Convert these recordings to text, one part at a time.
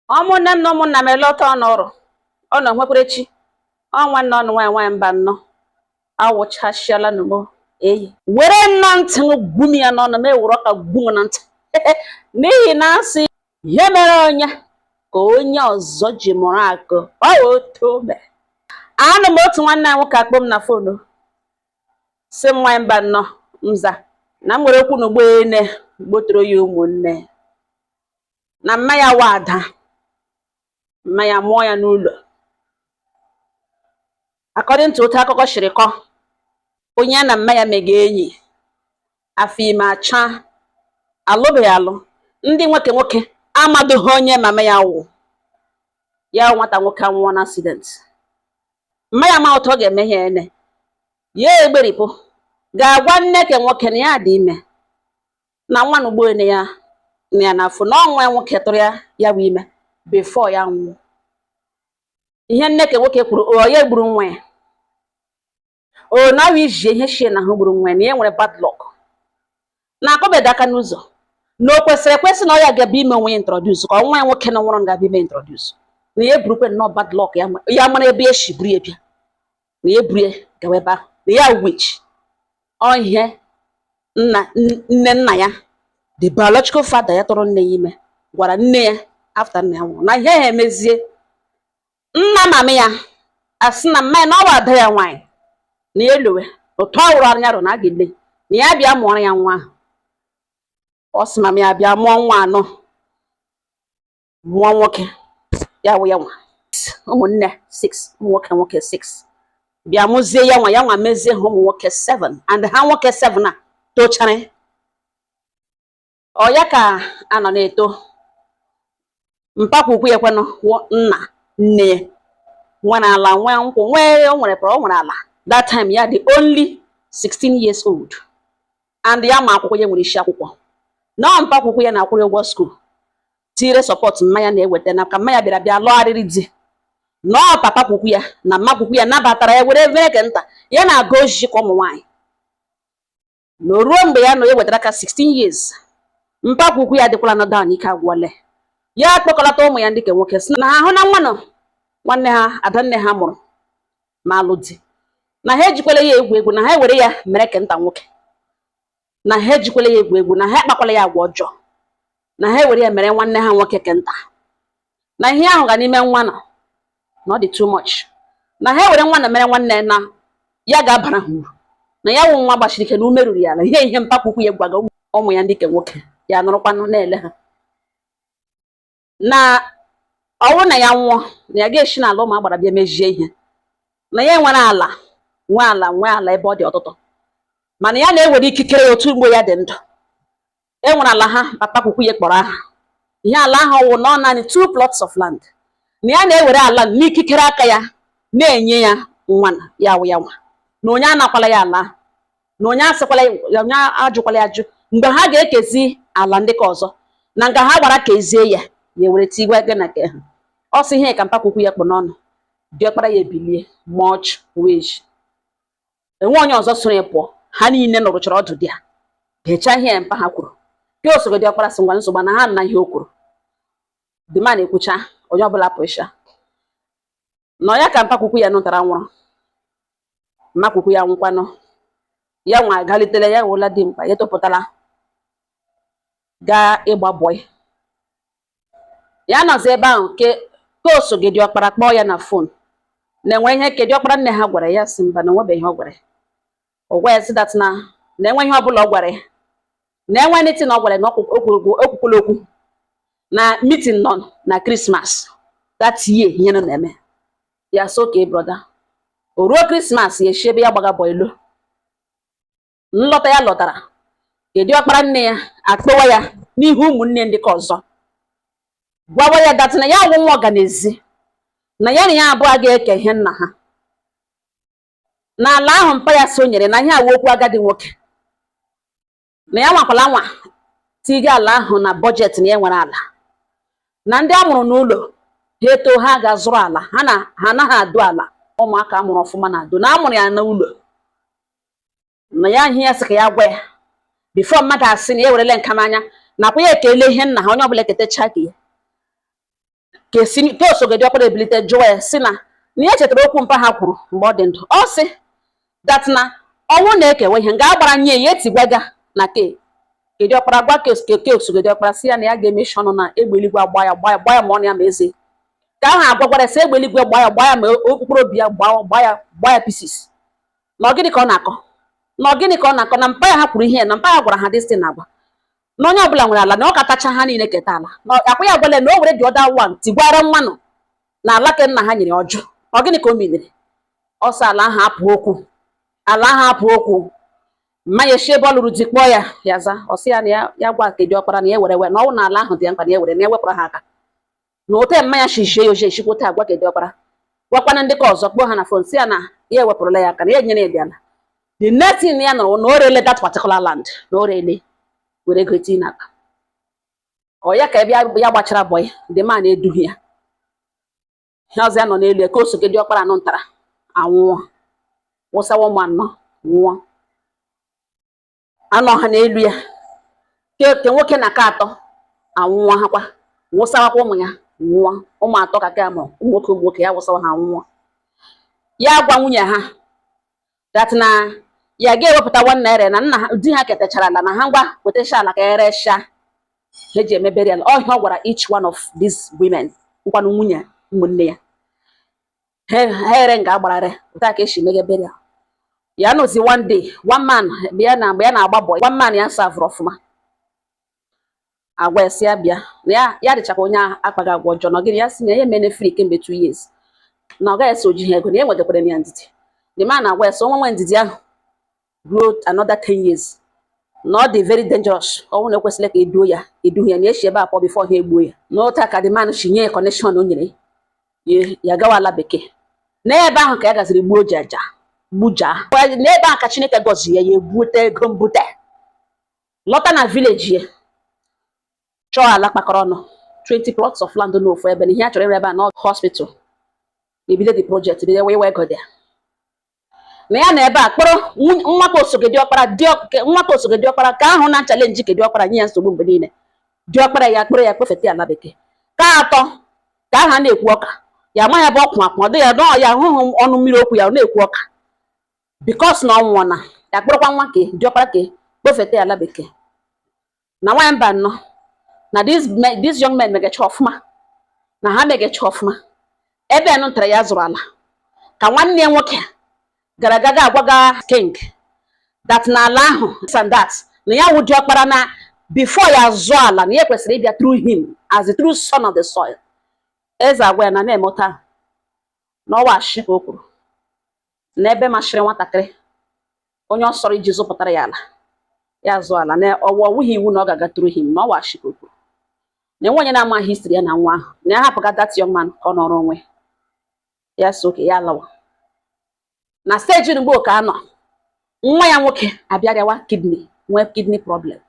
Ụmụnne m na ụmụnna m, ele ọtọ n'ụrụ ọ nọ nwekwarechi ọ nwanne ọnụ nwaanyị nwaanyị mba nnọọ awụchasịala n'ugbo eyi were nnọọ ntị m gbu m ya n'ọnụ m ewere ọka gbu m na ntị, n'ihi na asị ihe mere onye ka onye ọzọ ji mụrụ akụ ọ wụ otu ome. Anụ m otu nwanne ya nwoke akpọ m na phone, si m, "Nwaanyị mba nnọọ," nza na m nwere okwu n'ugbo ene gbotoro ya ụmụnne na mma ya wa ada mma ya mụọ ya n'ụlọ. According to otu akụkọ siri kọ, onye ya na mma ya mega enyi, afọ ime acha, alụbeghị alụ, ndị nwoke nwoke amadụghị onye mama ya wụ. Ya nwata nwoke anwụọ na accident. Mma ya ma otu ọ ga-eme ihe ene ya egberipụ ga-agwa nne ke nwoke na ya dị ime na nwa na ugbo ene ya na ya n'afọ, na ọnwa ya nwoke tụrụ ya ya bụ ime before ya nwụọ. Ihe nne ke nwoke kwuru, o ya gburu nwa ya, o na ọ ijie ihe shie na ahụ gburu nwa ya, na ya nwere bad luck na akọbedo aka n'ụzọ, na o kwesịrị ekwesị na ọ ya ga-abịa ime onwe ya introduce, ka nwa ya nwoke na nwụrụ ga-abịa ime introduce, na ya eburukwe nnọọ bad luck ya, ya mara ebe esi buru ya bịa, na ya eburu ya gawa ebe ahụ, na ya witch. Ọ ihe nna nne nna ya, the biological father ya tụrụ nne ya ime, gwara nne ya after nna ya nwụrụ, na ihe ha emezie nna mama ya asị na mma ya na ọ bụ ada ya nwaanyị, na ya elowe otu ọ wụrụ anya rụ na a ga-ele na ya bịa mụọrọ ya nwa ahụ. Ọ sị mama ya bịa mụọ nwa anọ, mụọ nwoke ya wụ ya nwa, ụmụnne 6, ụmụ nwoke nwoke 6, bịa mụzie ya nwa, ya nwa mezie ha ụmụ nwoke 7, and ha nwoke 7 a tochara. Ọ ya ka a nọ na-eto mpakwukwu ya kwanụ wụ nna nne ya nwere ala, nwee nkwụ, nwee o nwere o nwere ala. That time ya dị only 16 years old and ya ma akwụkwọ, ya nwere isi akwụkwọ. Na ọ mpakwukwu ya na-akwụrụ ụgwọ school, tire support mmanya na-eweta na ka mmanya bịara bịa lụgharịrị di. Nọọ papa kwukwu ya na mma kwukwu ya nabatara ya were mere ka nta ya na-aga oji ka ụmụ nwaanyị. Na o ruo mgbe ya nọ ya wetara aka 16 years, mpakwukwu ya dịkwala na down, ike agwụọla ya. Akpọkọlata ụmụ ya ndị ke nwoke, sị na ha hụ na nwa nọ nwanne ha, adanne ha mụrụ ma alụ di, na ha ejikwala ya egwu egwu, na ha ewere ya mere ka nta nwoke, na ha ejikwala ya egwu egwu, na ha akpakwala ya agwa ọjọọ, na ha ewere ya mere nwanne ha nwoke kenta, na ihe ahụ ga n'ime nwa nọ na ọ dị too much, na ha ewere nwa na mere nwanne, na ya ga-abara ha uru, na ya wụ nwa gbachiri ike na ume ruru ya ala. Ihe mpakwukwu ya gwaga ụmụ ya ndị ke nwoke, ya nụrụkwanụ na-ele ha na ọ bụrụ na ya nwụọ, na ya ga-esi n'ala ụmụ agbara bịa mejie ihe, na ya nwere ala, nwee ala, nwee ala ebe ọ dị ọtụtụ, mana ya na-ewere ikikere ya otu mgbe ya dị ndụ. E nwere ala ha papa kwukwu ya kpọrọ aha ihe ala ahụ wụ na ọ naanị two plots of land, na ya na-ewere ala n'ikikere aka ya na-enye ya nwa na ya wụ ya nwa, na onye anakwala ya ala ahụ, na onye asịkwala ya, onye ajụkwala ya ajụ. Mgbe ha ga-ekezi ala ndị ka ọzọ na nga ha gbara kezie ya, ya ewere tigwe gị na nke ha. Ọ sị ihe ka mpakwukwu ya kpụ n'ọnụ, diọkpara ya ebilie much wage, enwe onye ọzọ soro ya pụọ. Ha niile nọrụchara ọdụ dị ya gechaa ihe mpa ha kwuru ke osogo. Diọkpara sị ngwa, nsogbu na ha na ihe o kwuru the man ekwucha, onye ọbụla pụsha nọ ya ka mpakwukwu ya nụtara nwụrụ. Mmakwukwu ya nwụkwanụ, ya nwa agalitere, ya wụla dimkpa, ya topụtara gaa ịgba bọị. Ya nọzi ebe ahụ ke ka osogo diọkpara kpọọ ya na phone na enwe ihe ke diọkpara nne ha gwara ya. Sị mba, na onwebeghị ihe ọ gwara ya. Ọ gwa ya sị that na enwe ihe ọbụla ọ gwara ya, na enwe anything ọ gwara ya, na o kwukwala okwu na meeting nọ na Christmas that year. Ihe nọ na-eme ya so okay brother. O ruo Christmas, ya esi ebe ya gbaga bọilo nlọta. Ya lọtara, kedu ọkpara nne ya akpọwa ya n'ihu ụmụnne ndị ka ọzọ, gwawa ya that na ya wụ nwa ọganezi, na ya na ya abụọ ga-eke ihe nna ha n'ala ahụ mpa ya sonyere, na ihe awa okwu agadi nwoke, na ya nwakwala nwa tiga ala ahụ na budget, na ya nwere ala, na ndị a mụrụ n'ụlọ ha eto ha ga-azụrụ ala ha, na ha anaghị adụ ala ụmụaka amụrụ ọfụma na adụ na amụrụ ya n'ụlọ, na ya ihe ya sị ka ya gwa ya before mmadụ asị na ya ewerele nkamanya nakwa ya ekele ihe nna ha, onye ọbụla eketacha ka ya. Ka esi ka osogodi ọkpara ebilite jụọ ya, si na ya chetara okwu mpa ha kwuru mgbe ọ dị ndụ. Ọ sị that na ọnwụ na-ekewa ihe nga agbara nye ya etigwaga na ke kedu ọkpara gwa ke osogodi ọkpara, si ya na ya ga-emechi ọnụ, na egbe eluigwe agba ya, gba ya, gba ya, ma ọnụ ya ma eze ka ahụ agwagwara sị egbe eluigwe gba ya, gba ya, ma mkpụrụ obi ya gba, gba ya, gba ya pieces. Na ọ gịnị ka ọ na-akọ? Na ọ gịnị ka ọ na-akọ? Na mpa ya ha kwuru ihe, na mpa ya gwara ha this na agwa na onye ọbụla nwere ala, na ọ katacha ha niile keta ala, na akwa ya gwala na o were the other one tigwara mmanụ na ala ke nna ha nyere ọjụ. Ọ gịnị ka o menere? Ọsọ ala ahụ apụ okwu, ala ahụ apụ okwu. Mmanya esi ebe ọ lụrụ di kpọọ ya, ya za. Ọ sị ya na ya gwa kedu ọkpara na ya were we na ọnwụ na ala ahụ dị ya mkpa, na ya were na ya wepụrụ ha aka na ote mmanya shishie ya oje eshikwa ote agwa kedu ọkpara gwakwana ndị ka ọzọ kpọọ ha na phone, si ya na ya ewepụrụla ya aka, na ya enyere ya dị ala. The next thing ya nụrụ na o rele that particular land, na o rele were ego etinye n'akpa. Ọ ya ka ebe ya gbachara boy, the man edughị ya. Ihe ọzọ ya nọ n'elu ya ka osoke dị ọkpara anọ ntara anwụọ, wụsawa ụmụ anọ nwụọ, anọ ha n'elu ya ke nwoke na ka atọ anwụọ, ha kwa wụsawakwa ụmụ ya nwụọ. Ụmụ atọ ka ka mụrụ, ụmụ nwoke, ụmụ nwoke ya wụsawa ha nwụọ. Ya gwa nwunye ha that na ya ga-ewepụta ₦1, na nna ha di ha ketachara ala, na ha ngwa wetacha ala ka eresha ha eji eme burial. Ọ ihe ọ gwara each one of these women nkwanụ nwunye ụmụnne ya, ha ere nga agbarare otu a ka esi mege burial. Ya nọzi one day, one man bịa na mgbe ya na-agba boy, one man ya savụrụ ọfụma, agwa ya sị ya bịa, na ya ya dịchakwa onye akpaghị agwa ọjọọ. Na gịnị? Ya sị na ya emene free kemgbe 2 years, na ọ gaghị eso oji ha ego, na ya nwetakwara ya ndidi. The man agwa ya sị onwe nwe ndidi ahụ ruo another 10 years, na ọ dị very dangerous, ọnwụ na ekwesịrị ka eduo ya, eduhie ya, na eshi ebe a pụọ before ha egbuo ya. N'otu a ka the man si nye ya connection o nyere ya, ya gawa ala bekee. N'ebe ahụ ka ya gaziri gbuo jaja gbuja. N'ebe ahụ ka Chineke gọziri ya, ya ebute ego mbute, lọta na village ya, chọọ ala kpakọrọ ọnụ 20 plots of land n'ofu ebe, na ihe a chọrọ ịrụ ebe a na hospital. Ebido the project, bido wee ego dị na ya na ebe a kpọrọ nwa ka osogedi ọkpara dị nwa ka osogedi ọkpara ka ahụ na challenge kedu ọkpara nye ya nsogbu mgbe niile. Diọkpara ya kpọrọ ya kpọfeta ala bekee ka atọ ka ahụ a na-ekwu ọka ya amaghị ebe ọ kwụ akwụ, ọ dị ya nọọ ya ahụghị ọnụ mmiri okwu ya, ọ na-ekwu ọka because na ọ nwụọ na ya kpọrọkwa nwa ke diọkpara ke kpọfeta ala bekee. Na nwaanyị mba nnọọ na this young men megacha ọfụma, na ha megacha ọfụma ebe nụ ntara ya zụrụ ala ka nwanne ya nwoke gara aga ga agwaga king that na ala ahụ this and that, na ya wụ diọkpara, na before ya zụọ ala na ya kwesịrị ịbịa through him as the true son of the soil. Eze agwa ya na na-emota na ọwa ashị ka o kwuru na ebe masịrị nwatakịrị onye ọ sọrọ iji zụpụtara ya ala ya zụọ ala, na ọwụ ọwụghị iwu na ọ ga-aga through him, na ọwa ashị ka o kwuru, na enwe onye na-ama history ya na nwa ahụ, na ya hapụga that young man ka ọ nọrọ onwe ya. So oke ya lawa na stage mgbe ka anọ nwa ya nwoke abịarịawa kidney, nwee kidney problem.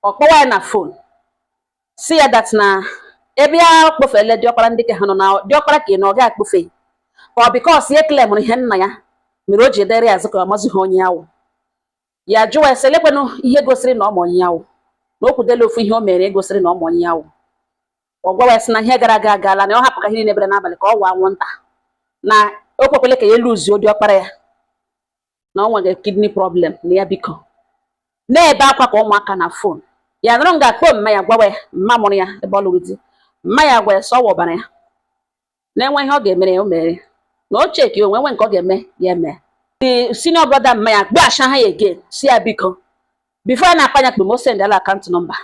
Ọ kpọwa ya na phone, si ya that na ebe ya kpofele diọkpara ndị ke ha nọ na diọkpara ka ị na ọ ga-akpofe ka ọ because ya claimụrụ ihe nna ya mere o ji edere ya azụ ka ọ mazighị onye ya wụ. Ya jụwa ya sị lekwenụ ihe gosiri na ọ ma onye ya wụ, na o kwudela ofu ihe o mere gosiri na ọ ma onye ya wụ. Ọ gwawa ya sị na ihe gara aga agaala, na ọ hapụ ka ihe niile bere n'abalị ka ọ waa anwụnta, na o kwekwele ka ya luzuo diọkpara ya, na ọ nwere kidney problem, na ya biko na-ebe akwa ka ụmụaka na phone. Ya nụrụ nga akpọ mma ya, gwawa ya mma mụrụ ya ebe ọ lụrụ di. Mma ya gwa ya sọ ọwa ọbara ya na-enwe ihe ọ ga-emere ya, o mere na o cheki onwe nwe nke ọ ga-eme ya eme. The senior brother mma ya gbasha ha ya again, si ya biko, before ya na-akpanya kpem, o send ala account number,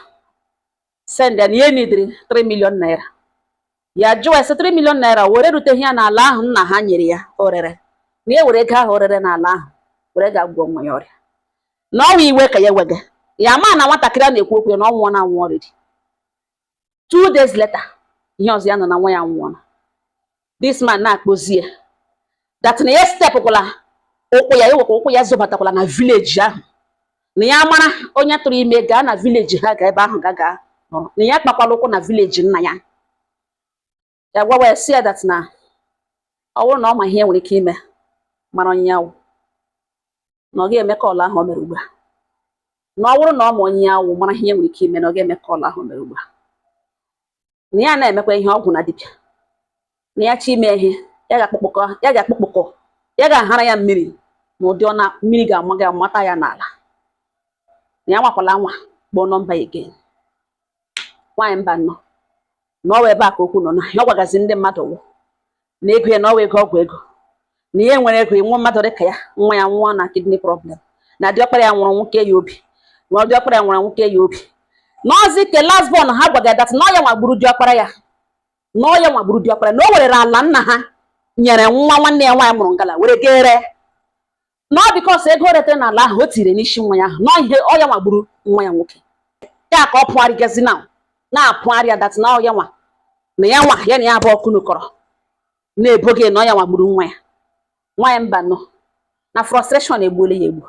send ya na ihe nidiri 3 million naira. Ya jụwa ya sị 3 million naira were ruteghị ya n'ala ahụ nna ha nyere ya orere, na ya were ego ahụ orere n'ala ahụ were ga gwọọ nwa ya ọrịa, na ọnwa iwe ka ya wega ya ma na nwatakịrị a na-ekwu okwu ya na ọ nwụọ na anwụ already. 2 days later, ihe ọzọ ya nọ na nwa ya nwụọ. This man na-akpọzi ya that na ya stepụkwala ụkwụ ya, ewekwa ụkwụ ya zọbatakwala na village ahụ, na ya mara onye tụrụ ime gaa na village ha, gaa ebe ahụ ga gaa nọrọ, na ya kpakwala ụkwụ na village nna ya. Ya gwawa ya si ya that na ọ bụrụ na ọ ma ihe nwere ike ime mara onye ya wụ, na ọ ga-eme ka ọla ahụ o mere ugbu a, na ọ bụrụ na ọ ma onye ya wụ mara ihe nwere ike ime, na ọ ga-eme ka ọla ahụ o mere ugbu a, na ya na-emekwa ihe ọgwụ na dibịa. Na ya chi ime ihe, ya ga-akpụkpọkọ, ya ga-akpụkpọkọ, ya ga-ahara ya mmiri na ụdị ọ na mmiri ga-ama ga-amata ya n'ala. Na ya nwakwala nwa kpọọ nọmba again. Nwaanyị mba nnọọ na ọwa ebe a ka okwu nọ, na ya ọ gwagazi ndị mmadụ wụ na ego ya, na ọwa ego ọgwụ ego, na ihe nwere ego nwa mmadụ dịka ya, nwa ya nwụọ na kidney problem, na diọkpara ya nwụrụ nwoke ya obi, na diọkpara ya nwụrụ nwoke ya obi, na ọzi ke last born ha gwaga that na ọ ya nwa gburu diọkpara ya, na ọ ya nwa gburu diọkpara, na o werere ala nna ha nyere nwa nwanne ya nwaanyị mụrụ ngala were gere, na ọ because ego o retere n'ala ahụ o tiri n'isi nwa ya ahụ, na ihe ọ ya nwa gburu nwa ya nwoke ya, ka ọ pụgharịgazi na na-apụgharị ya that na ọ ya nwa, na ya nwa ya na ya abụọ kunukọrọ na-ebo gị na ọ ya nwa gburu nwa ya. Nwaanyị mba nọ na frustration egbuola ya egbu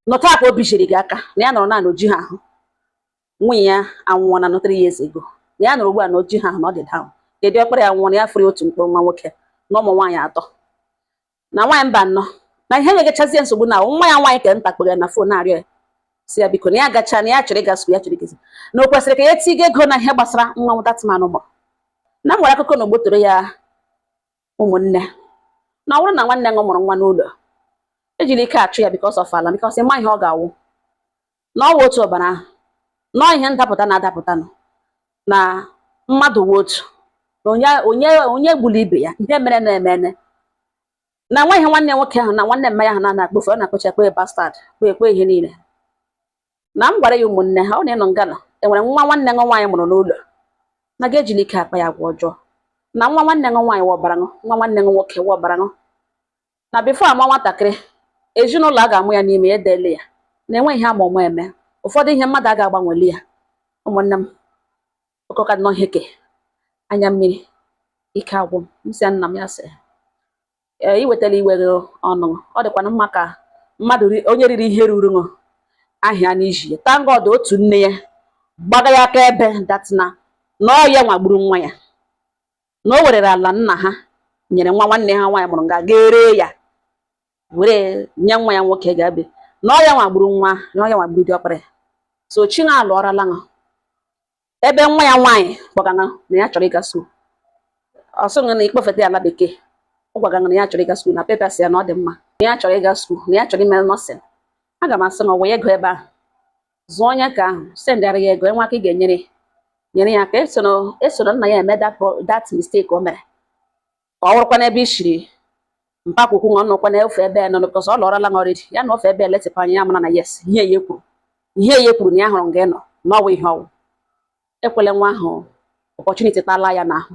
nọta ka obi jiri gị aka na ya nọrọ na oji ha ahụ. Nwunye ya anwụọ na 3 years ago, na ya nọrọ ugbu a na oji ha ahụ, na ọ dị down. Kedu ọkpara ya nwụọ na ya fụrụ otu mkpụrụ nwa nwoke na ụmụ nwaanyị atọ. Na nwaanyị mba nnọọ na ihe na-egechazie nsogbu na nwa ya nwaanyị ke nta kpegara na phone na-arịọ ya, si ya biko, na ya gacha, na ya chọrọ ịga school, ya chọrọ ịga, na o kwesịrị ka ya tiga ego na ihe gbasara nwa that man mụrụ. Na m nwere akụkọ na ogbotoro ya ụmụnne, na ọ bụrụ na nwanne ya mụrụ nwa n'ụlọ, ejiri ike achụ ya because of ala, because ịma ihe ọ ga-awụ na ọ wụ otu ọbara ahụ, na ọ ihe ndapụta na-adapụta nọ na mmadụ wụ otu, na onye onye onye gburu ibe ya, ihe mere na-emene na nwa ihe nwanne nwoke ahụ na nwanne mma ya ahụ na-akpọfe, ọ na-akpọcha ekpe bastard, kpe ekpe ihe niile. Na m gwara ya ụmụnne ha, ọ na-ịnọ ngala enwere nwa nwanne nwa nwaanyị mụrụ n'ụlọ, na ga ejila ike akpa ya agwa ọjọọ, na nwa nwanne nwa nwaanyị wọbara ṅụ, nwa nwanne nwa nwoke wọbara ṅụ, na before ama nwatakịrị, ezinụlọ a ga-amụ ya n'ime ya edele ya, na enweghị ihe ama ụmụ eme, ụfọdụ ihe mmadụ a ga-agbanweli ya. Ụmụnne m, ụkọka nọ heke anya mmiri ike agwụ m. M sị ya nna m, ya sị ee, iwetala iwe gị ọnụ, ọ dịkwana mma ka mmadụ onye riri ihe ruru ṅụ ahịa n'iji ya. Thank God, otu nne ya gbaga ya aka ebe that na na ọ ya nwagburu nwa ya, na o werere ala nna ha nyere nwa nwanne ha nwaanyị mụrụ nga ga-ere ya were nye nwa ya nwoke ga-abịa, na ọ ya nwagburu nwa, na ọ ya nwagburu diọkpara ya. So chi na alụọrala ṅụ ebe nwa ya nwaanyị kpọgana na ya chọrọ ịga school, ọ sị na ikpofeta ya ala bekee, ọ gwagana na ya chọrọ ịga school, na paper si ya na ọ dị mma, na ya chọrọ ịga school, na ya chọrọ ime nursing. Aga m asị na ọwa ego ebe ahụ zụọ onye ka ahụ sendara ya ego enwe aka ị ga-enyere nyere ya aka, esoro esoro nna ya eme that mistake o mere, ka ọ bụrụkwa n'ebe i shiri mpakwukwu nwa nọkwa na-efe ebe ya nọ, because ọ lọrọla nwa already, ya na ofe ebe eletịpụ anya ya mara na yes, ihe ya ekwuru, ihe ya ekwuru na ya hụrụ nga ị nọ na ọwụ ihe ọwụ. Ekwele nwa ahụ opportunity tala ya n'ahụ.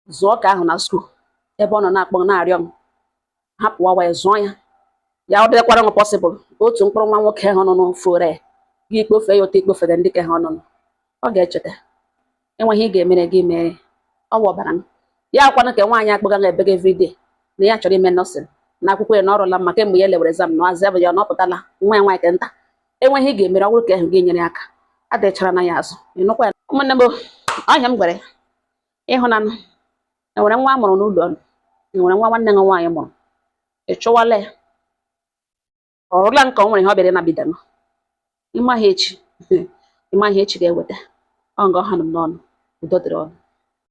Zụọ ka ahụ na school ebe ọ nọ na-akpọ na-arịọ m hapụ wawa ya, zụọ ya, ya ọ dịkwara m possible otu mkpụrụ nwa nwoke ahụ nọ n'ofere gị kpofee ya otu ikpofere ndị ka ha nọ, ọ ga-echeta enweghị ị ga-emere gị mere ọ wụ ọbara m ya. Akwanụ ka nwaanyị akpọga na ebe gị everyday na ya chọrọ ime nursing na akwụkwọ ya na ọrụla mma kemgbe ya lewere exam na azụ ya na ọ pụtala. Nwa ya nwaanyị ke nta enweghị ị ga-emere, ọ bụrụ ka ahụ gị nyere aka adịchara na ya azụ ịnụkwa ya. Ụmụnne m, ọhịa m gwara ịhụnanụ, enwere nwa a mụrụ n'ụlọ ọnụ, enwere nwa nwanne gị nwaanyị mụrụ, ị chụwala ya, ọ rụla nke o nwere ihe ọ bịara ịnabido ịmaghị echi, ịmaghị echi ga-eweta ọ nga ọha nọ m n'ọnụ. Udo dịrị ọnụ.